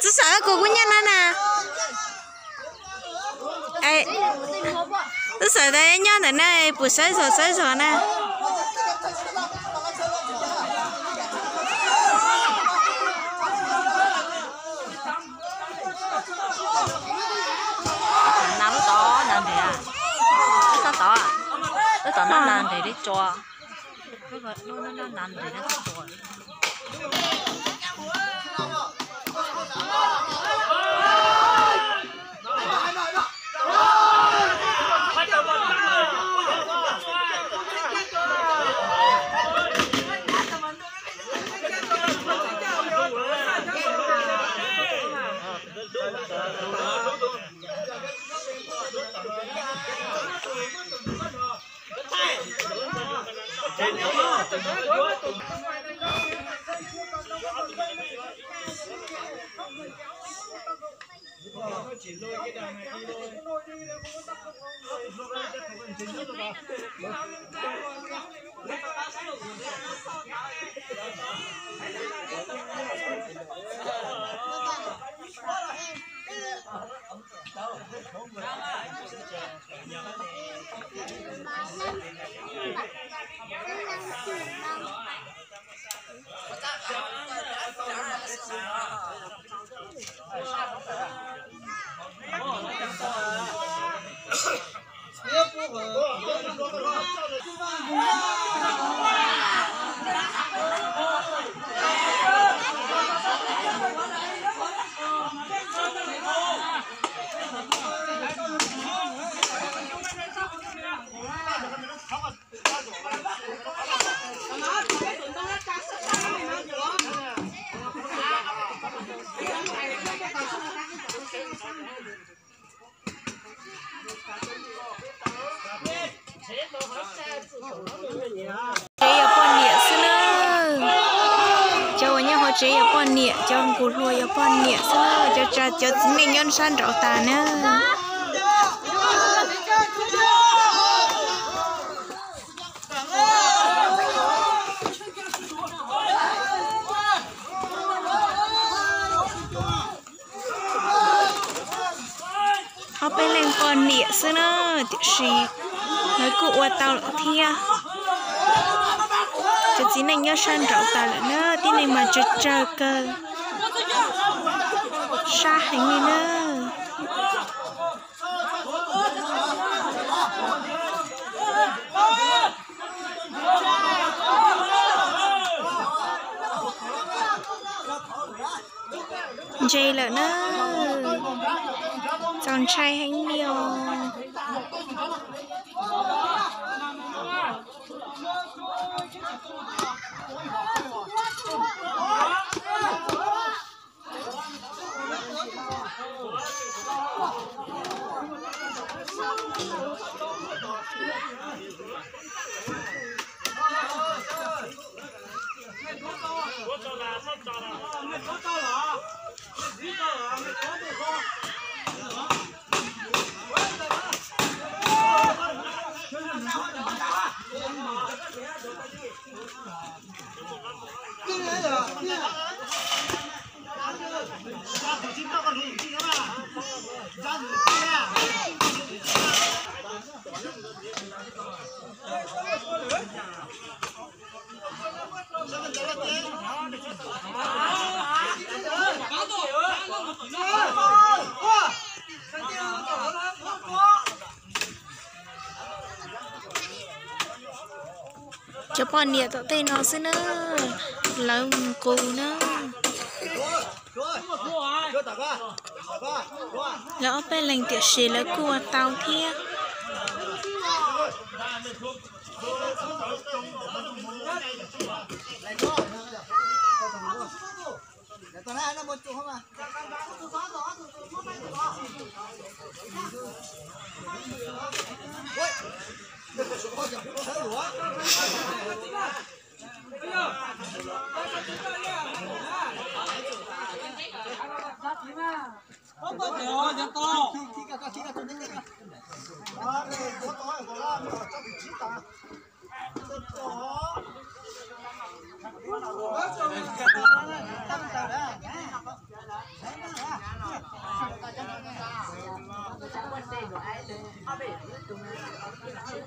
Tub Xawm, kuv kuj nyob no na. Tub Xawm tas nyob ntawm na, puas sawv zog sawv zog na. Nas lub tod nas nres, lub tod, lub tod nas nres li tso. Lub nas nres li tso. Tsev yog poj niam xwb na. Cov uas nyob hauv tsev yog poj niam, cov nkauj hluas yog poj niam xwb na, cov tsa cov txiv neej nyob sab nraud tas na. Ob peb leeg poj niam xwb na, tiam sis lawv kuj ua tau lawm thiab. Cov txiv neej nyob sab nraud tas lawm na, tib neeg mas tsawg tsawg kawg, sab heev li na. Ntse lawm na, txaus ntshai heev li os. Cov poj niam tom tej no xwb na, lawv mus qus na. Lawv ob peb leeg tiam sis lawv kuj ua tau thiab.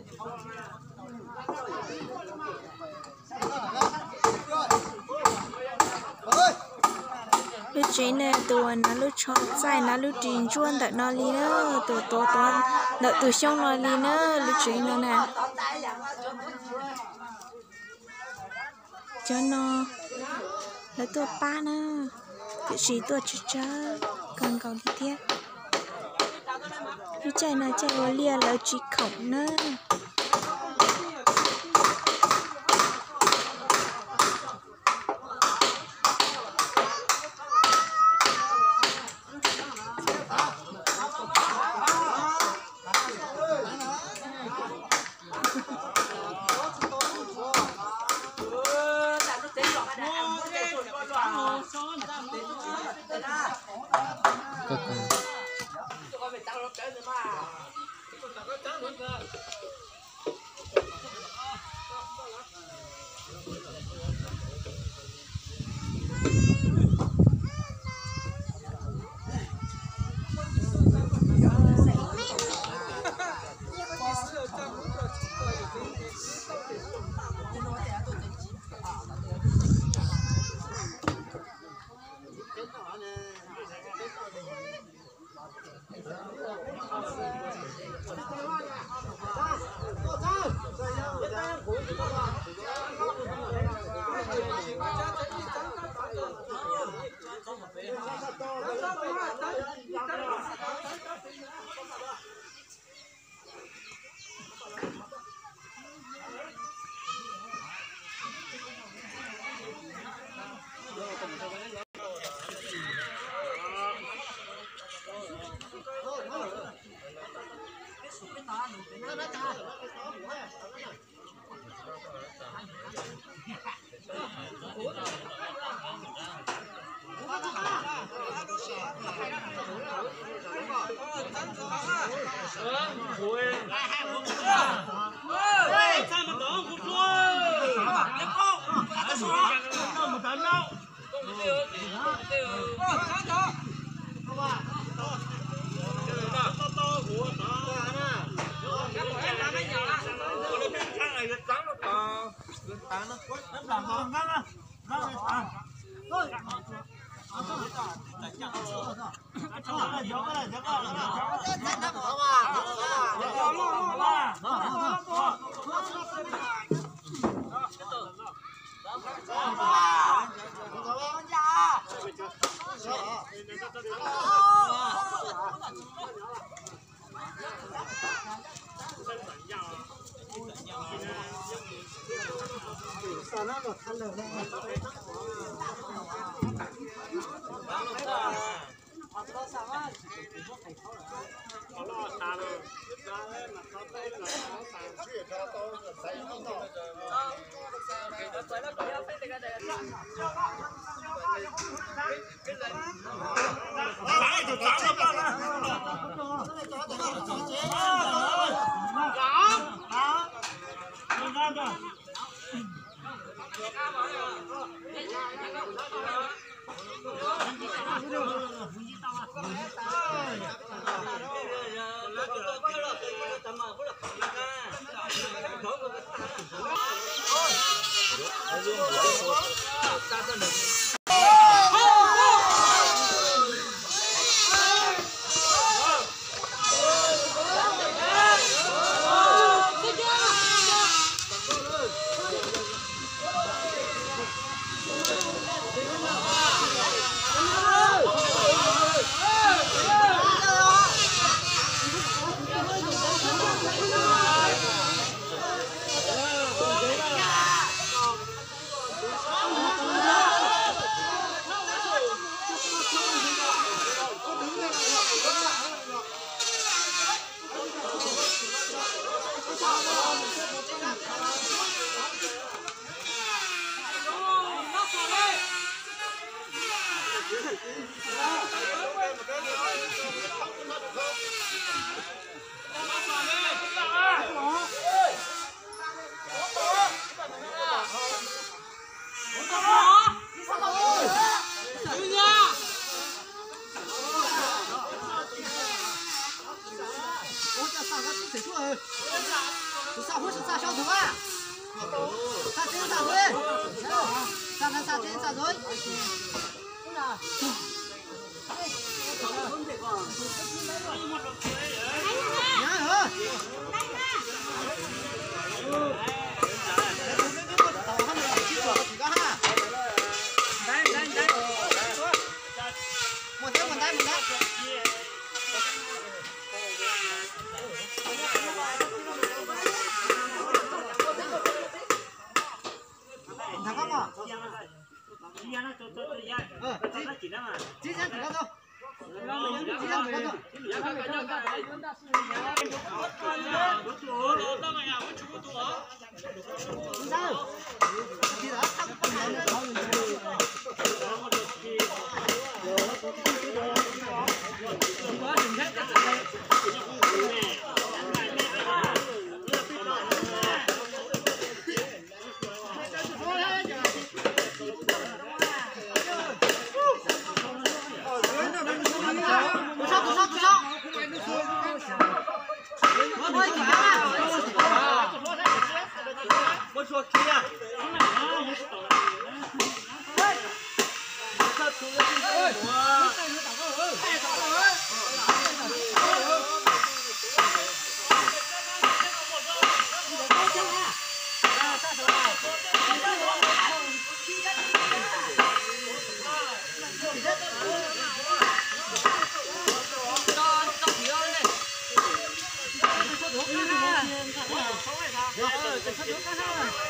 Lub tsev no tus uas nov lub tsho txaij nov lub ris ntsuab ntawm no li na, tus tuav tuav ntawm tus xyoob no li na, lub tsev no na. Cov no lawv tuaj pab na, tiam sis tuaj tsawg tsawg kawg nkaus li thiab. Lub caij no caij ua liaj lawv tsis khoom na.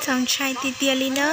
Txaus ntshai tiag tiag li na.